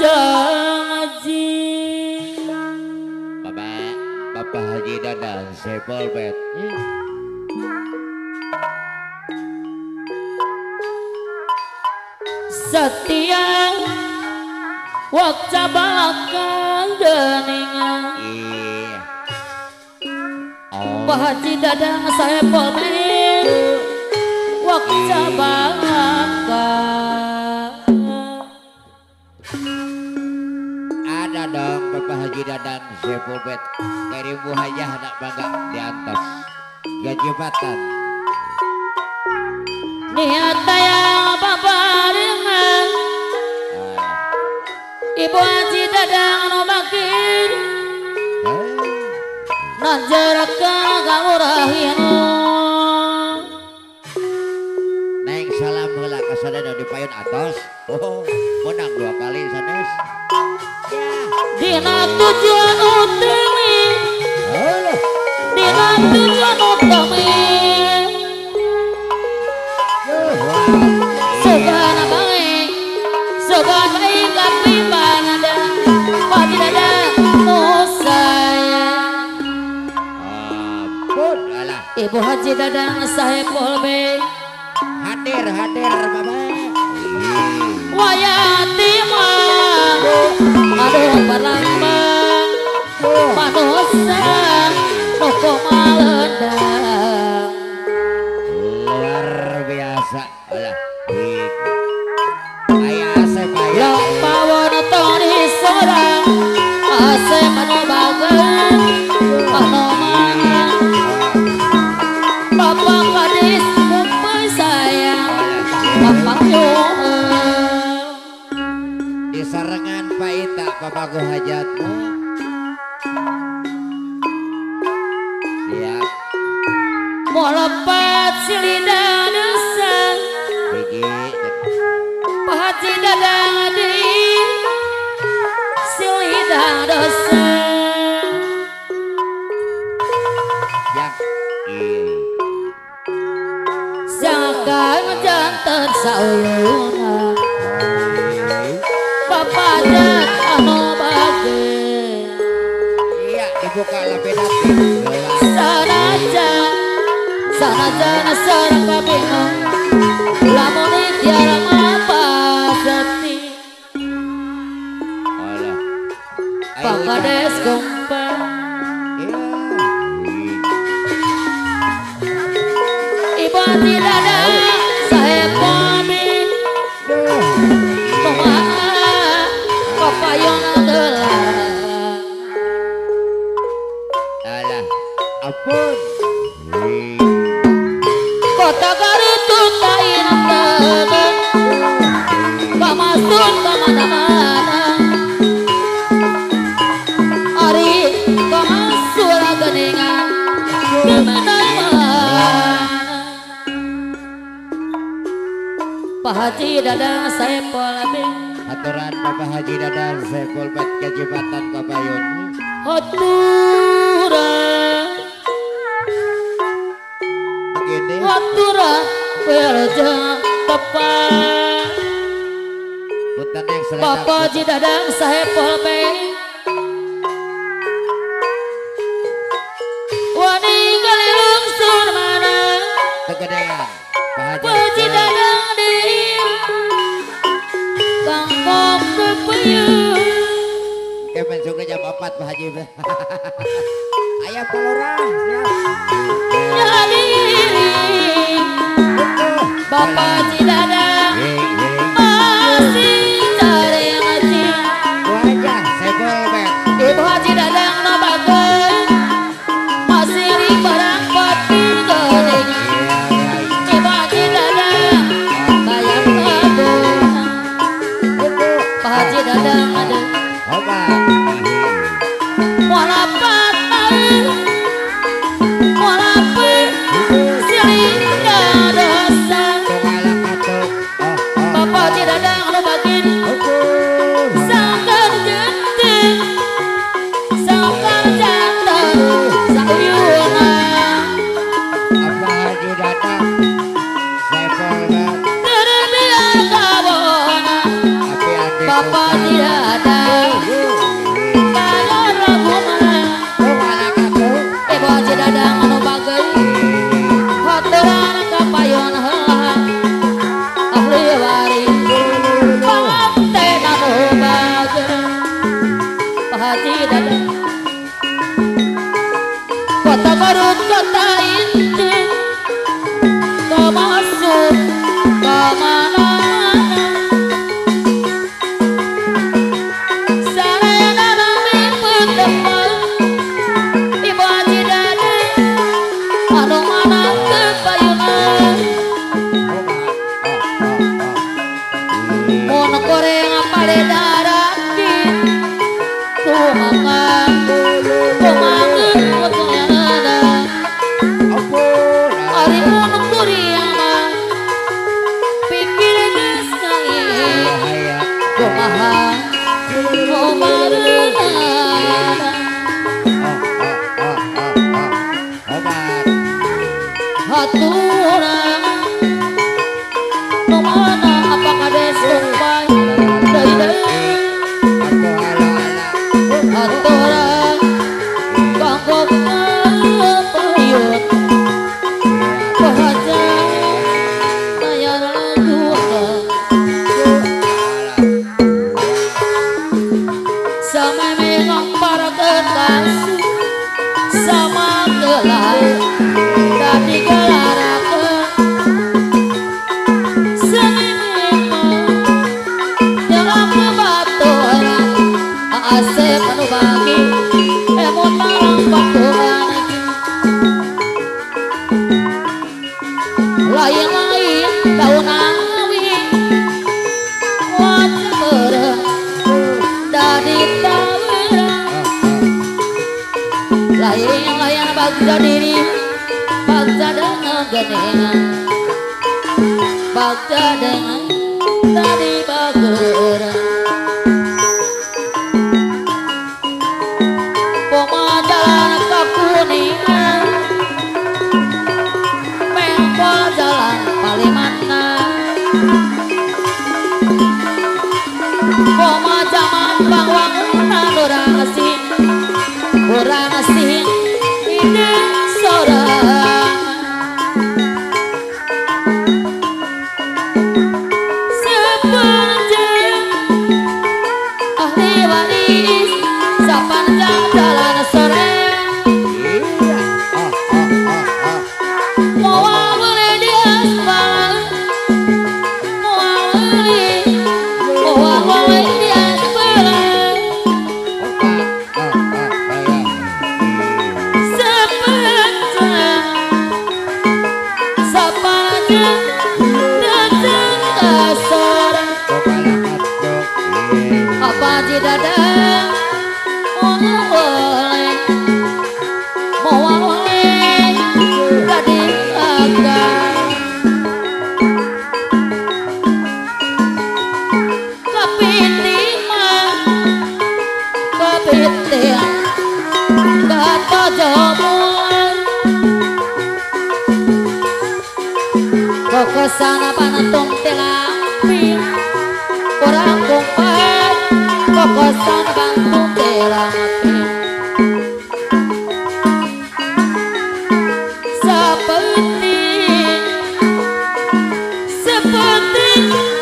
janji. Bapak, Bapak Haji Dadang Saiful Bet. Setia waktu balakang geningan. Iya. Oh. Pak Haji Dadang Saiful Bet waktu balakang. Ada dong Bapak Haji Dadang Saiful Bet. Karibu hajah anak bangga di atas gajibatan. Niat yang babarengan Ibu Haji Dadang nu bakir nanjarakan kaurahinu. Neng salam heula ka sadaya di payun atas. Oh, menang 2 kali sanes. Dina tujuan utami, dina tujuan utami. Sugana baik, sugana baik tapi panada, Haji Dadang nu sayang. Ampun alah. Ibu Haji Dadang Saiful Bey hadir hadir Bapak. Wayatima aduh barlambang manusia nu kumalendang. Luar biasa alah. Ayah asep ayah. Pawon toni sorang asep anu bageun panoman. Bapak Kadis kumpul sayang Bapak Yoel. Disarengan Pak Ita Bapak hajatmu. Siap. Molepat silida desa. Pak Haji Dadang di silida dosa. Ya. Sangkan jantan sauyuna. Bapak dan anu bage. Iya, dibuka lapedati. Sanaja, sanaja sareng kabingung. Lamun tiara mapasati. Pak Kades gompel. Ibu Haji Dadang Saiful Bet kumaha papayun gelang. Alah, ampun. Kota Garut tak inten, kamasuk kemana-mana. Ari kamasuk geningan kemana-mana. Pak Haji Dadang Saiful Bet. Aturan Bapak Haji Dadang Saiful Bet kajibatan kapayun. Aturan begini. Aturan wilujeng tepat. Punten yang selendang. Bapak Haji Dadang Saiful Bet wani galilung surmana. Tegedean Pak Haji Dadang di kangkong kepuyuh. Oke, pensiunnya jam 4 Pak Haji. Ayah Palora siap. Jadi Bapak Haji Dadang masih cari ngaji. Wajah Saiful Bet. Ibu Haji Dadang no bageun masih di barang pati geuning. Ibu Haji Dadang bayang kabun. Pak Haji Dadang ada. Walapat walapat silinda dosa. Bapak Haji Dadang nu bagin sangkar jenting sangkar jantan sauyuna. Bapak Haji Dadang Saiful Bet terbiar kabona. Bapak Haji Dadang Garut kota inti masuk ke mana-mana sarana rame petempel Ibu Haji Dadang anu mana ke payunan mun goreng paledara kumaha kumaha kumaha ari mun kuring mah pikir geus ngae kumaha kumaha haturang nu mana apa kades kumpay deui deui haturang kanggo payut bahaja bayar laguna sama memang para kekasih sama gelar tadi gelarakeun sami dalam baturan asep anu bagi emot marang baturan lain-lain daun awi wajah beureum dadi taweran lain-lain bagja diri bagja dengan geningan bagja dengan tadi bageran poma jalan kakuningan mengko jalan palimana poma jaman pangwangunan urang sing ide sorang sepanjang ahli waris sepanjang jalan sore moal beli di aspal moal beli di aspal sepanjang datang kasar apa Haji Dadang moal oleh tadi akan kapitima kapitia kata jamuan kokosana pantung telapi orang kumpat kokosan bantung telapi seperti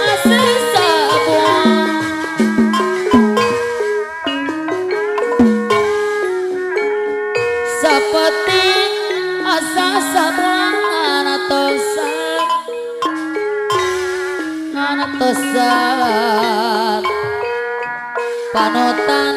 asa sabun seperti asa sabun anatosan panutan